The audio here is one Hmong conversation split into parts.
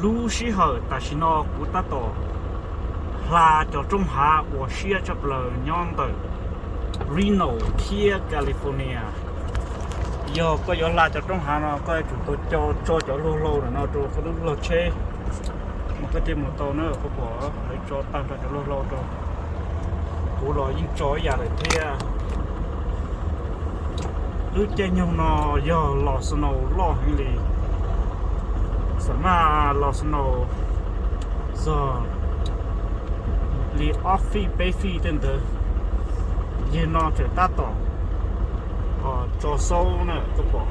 Lub sij hawm tam sim no kuv tab tom hla cov roob hav uas siab tshaj plaws nyob ntawm Reno thiab California. Yog koj yuav hla cov roob hav no koj yuav tsum tau tso cov luag hlau no rau koj lub lag tsheb mas koj thiaj mus tau na. Koj pom lawv tso tag nrho cov luag hlau rau, kuv los yeej tso ib yam lawm thiab. Lub caij nyoog no yog los snow loj heev li, xam maj los snow txog li ob feet peb feet tej ntawd. Yog no tseem tab tom tso xaub na koj pom.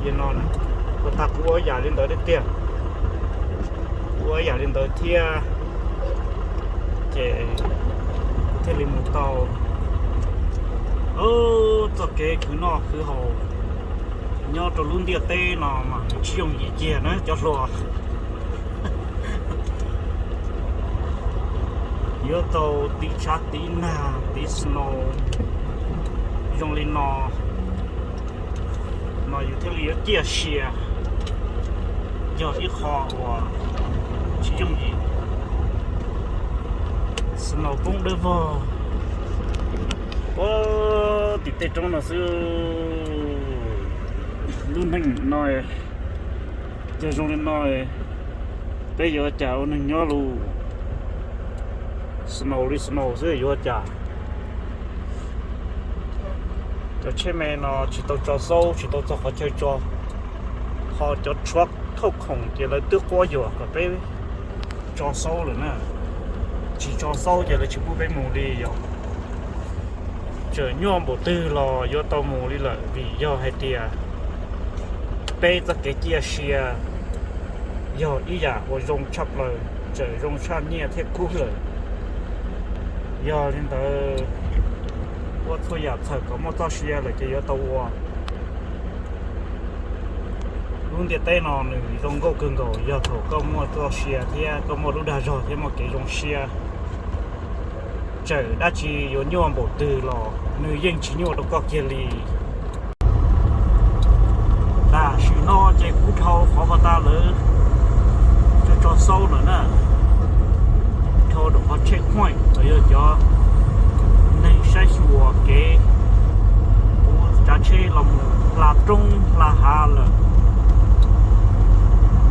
Yog no, kuv tag kuv ua yam li ntawd tiag tiag, ua yam li ntawd thiab ces kuv thiaj li mus tau. Txoj kev khwv noj khwv haus nyob rau lub ntiaj teb no mas nws tsis yooj yim kiag na cov hluas. Yuav tau tiv tshav tiv nag tiv snow zoo li no no yus thiaj li yuav ciaj sia, yog ib qho uas tsis yooj yim. Snow poob dawb vog ua tim tej roob no xwb. Lub neej no yog zoo li no, peb yuav cas ua neeg nyob lus? Snow li snow xwb yuav cas? Cov tsheb me no tsis tau tso xaub, tsis tau txog qhov chaw tso, ho cov tshuav thauj khoom ces lawv twb quab yuam kom peb tso xaub lawm na. Tsis tso xaub ces lawv tsis pub peb mus li yom. Txawm nyuaj npaum twg los yuav tau mus li lawm vim yog hais tias peb txoj kev ciaj sia yog ib yam uas zoo tshaj plaws, txawm zoo tshaj nyiaj thiab kub lawm. Yog li ntawd, ua txhua yam txhawm kom muaj txoj sia lawm ces yuav tau ua. Lub ntiaj teb no nws zoo nkauj kawg nkaus yog thaum koj muaj txoj sia thiab koj muaj lub dag zog thiab muaj kev zoo siab. Txawm dab tsi yuav nyuaj npaum twg los nws yeej tsis nyuaj rau koj kiag li. Tam sim no ces kuv dhau qhov pas tas lawv tso tso xaub lawm na, dhau rau qhov checkpoint los yog cov neeg saib xyuas kev. Kuv tsav tsheb los mus hla roob hla hav lawm.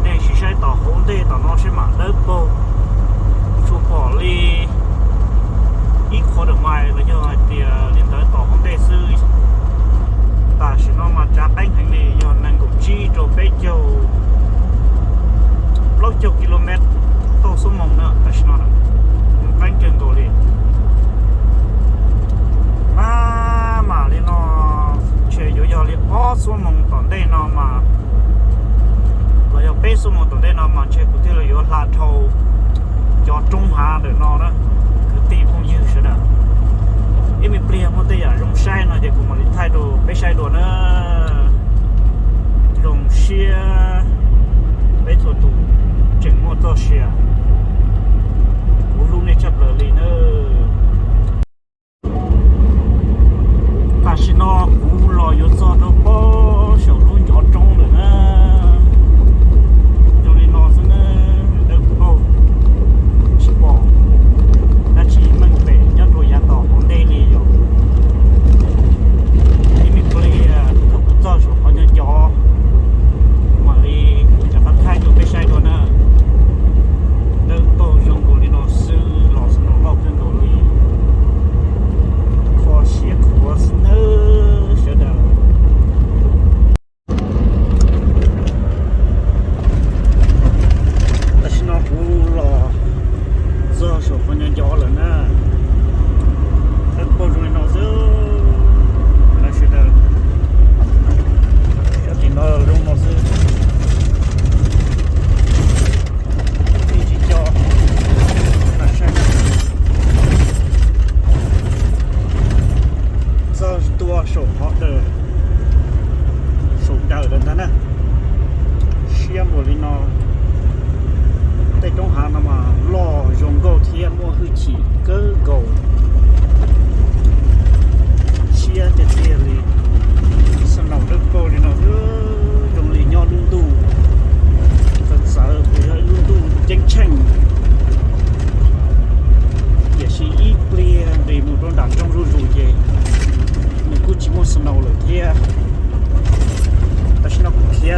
Nej sim saib tom hauv ntej tom no seb mam dawb paug, tsuas pom li ib qho dam mais los yog hais tias li ntawd tom hauv ntej xwb. Tam sim no mas tsav qeeb heev li, yog nees nkaum tsib rau peb caug, plaub caug ki lus mev toj xuab moos na. Tam sim no qeeb kawg nkaus li. Maj mam li no ntshe yuav yog li ob xuab moos tom ntej no mas, los yog peb xuab moos tom ntej no mas ntshe kuv thiaj li yuav hla dhau cov roob hav ntawm no na, kwv tij phooj ywg sawv daws. Ib me pliag muaj tej yam zoo saib no ces kuv mam li thaij rau peb saib dua na. Zoo siab peb txhua tus tseem muaj txoj sia, kuv hlub nej tshaj plaws li na. Tam sim no kuv los yuav txog rau pob saum lub ncov roob lawm na. Zoo li no xwb na, dawb paug, tsis pom dab tsi meej pem nyob rau yav tom hauv ntej li yom. Ib me pliag thaum kuv txog saum qhov ncov ncov, mam li rov qab thaij rau peb saib dua na.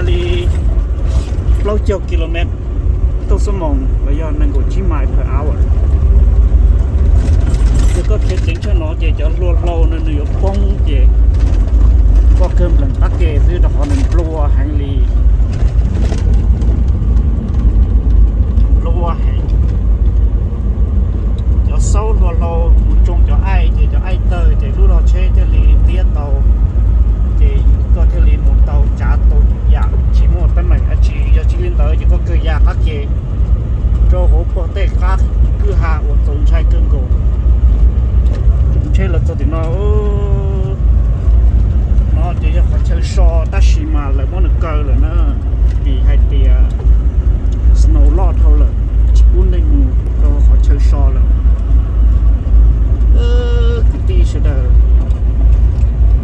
Li plaub caug kilomev toj xuab moos los yog nees nkaum tsib miles per hour. Ces koj khiav ceev tshaj no ces cov hlua hlau no nws yuav poob ces koj kawg nplees qab ke xwb rau qhov nws nplua heev li. Nplua heev. Cov xaub hlua hlau mus tsoo cov aij ces cov aij tawg ces lub log tsheb thiaj li tiab tau, ces koj thiaj li mus tau tsav tau yam tsis muaj teeb meem dab tsi. Yog tsis li ntawd ces koj kawg ya qab ke rau hauv puag tej qab kwj ha uas txaus ntshai kawg nkaus. Tsheb los txog tim no, no ces yog qhov chaw so tab sis mas lawv muab nws kaw lawm na, vim hais tias snow loj dhau lawm, tsis pub neeg mus rau qhov chaw so lawm. Kwv tij sawv daws,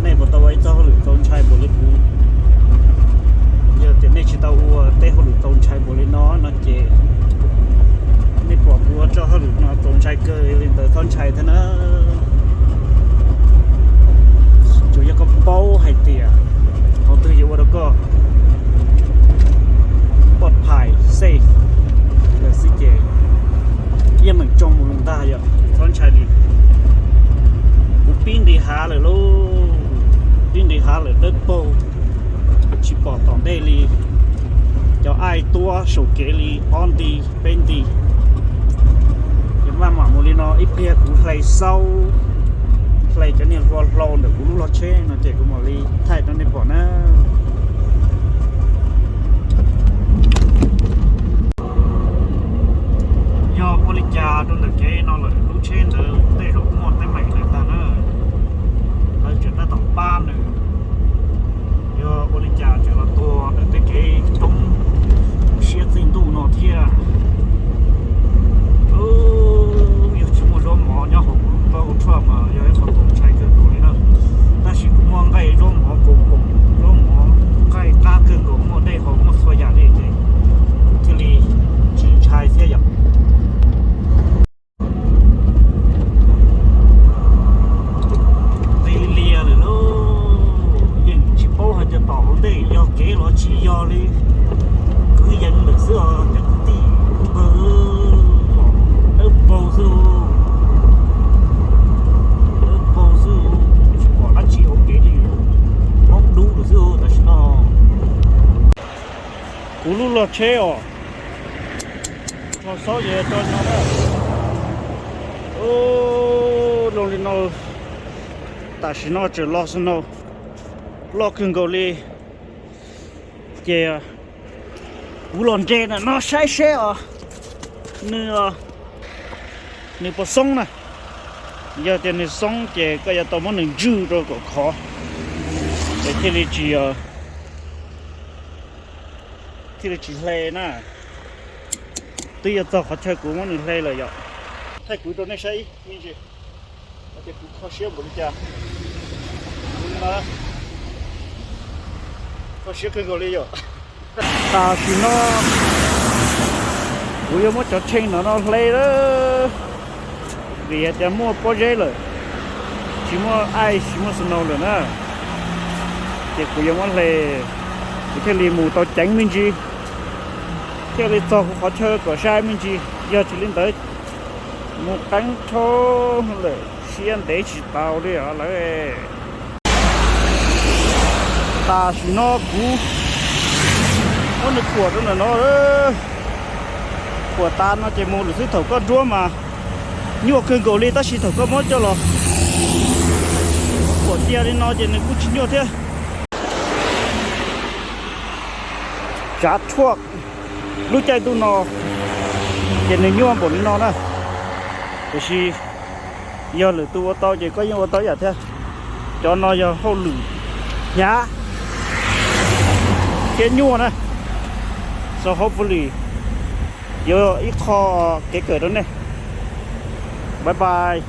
nej puas tau ua ib txoj hauj lwm txaus ntshai npaum li kuv? Yog tias nej tsis tau ua tej hauj lwm txaus ntshai npaum li no no ces nej pom kuv ua txoj hauj lwm no txaus ntshai kawg li ntawd txhob ntshai thiab na. Tsuas yog koj paub hais tias qhov twg yuav ua rau koj poj phais safe lawm xwb ces yeej meem tsoo mus lawm ntag yom, txhob ntshai li. Kuv pib nqis hav lawm lauj, pib nqis hav lawm dawb paug, tsis pom tom ntej li. Cov aij tuab saum kev li ob nti peb nti. Ces maj mam mus li no ib pliag kuv hlais xaub, hlais cov niag hlua hlau ntawm kuv lub log tsheb no ces kuv mam li thaij rau nej pom na. Yog ua li cas rau ntawm kev no lawm lub tsheb ntawd tej zaum muaj teeb meem lawm ntag na. Lawv tseem tab tom pab nws. Yog ua li cas tseem los tuag ntawm tej kev roob siab txij ntuj no thiab? Yog tsis muaj zaub mov nyob hauv kuv lub plaub hau tshuaj mas yog ib qho txaus ntshai kawg nkaus li na. Tab sis kuv muaj nqaij zaub mov kaus poom, zaub mov, nqaij qab kawg nkaus, muaj dej haus muaj txhua yam li ces kuv thiaj li tsis ntshai thiab yom. Nqis lias lawm lauj, yeej tsis paub hais tias tom hauv ntej yog kev los tsis yog li. Kwv yees lawm xwb os cov kwv tij, npawg, dawb paug xwb, dawb paug xwb, tsis pom dab tsi hauv kev li, mob dub lawm xwb tam sim no. Kuv lub log tsheb os, tso xaub ces tso no na. Zoo li no, tam sim no tseem los snow loj kawg nkaus li. Ces kuv los nres ntawm no saib seb os, nws, nws puas xoob na. Yog tias nws xoob ces koj yuav tau muab nws ntswj rau kom khov, es thiaj li tsis, thiaj li tsis hle na. Twb yuav txog qhov chaw kuv muab nws hle lawm yom. Thaij kuv rau nej saib ib me ntsis, hais tias kuv kho siab npaum li cas. Kuv kho siab kawg nkaus li yom. Tam sim no kuv yuav muab cov tshee no no hle lawm, vim hais tias muaj pob zeb lawm, tsis muaj ice tsis muaj snow lawm na. Ces kuv yuav muab hle, kuv thiaj li mus tau ceev me ntsis, thiaj li txog kuv qhov chaw kom sai me ntsis. Yog tsis li ntawd mus qeeb rhab lawm siab ntev tsis tau li os lawm. Tam sim no kuv muab nws khuam rau ntawm no, khuam tas no ces mus lawm xwb. Thaum koj nruab mas nyuaj kawg nkaus li, tab sis thaum koj muab coj los khuam cia li no ces nws kuj tsis nyuaj thiab. Tsav tshuaj lub caij ntuj no ces nws nyuaj npaum li no na, tiam sis yog lwm tus ua tau ces koj yeej ua tau ib yam thiab. Cov no yog hauj lwm hnyav thiab nyuaj na. So hopefully yuav ib qho kev kawm rau nej. Bye bye.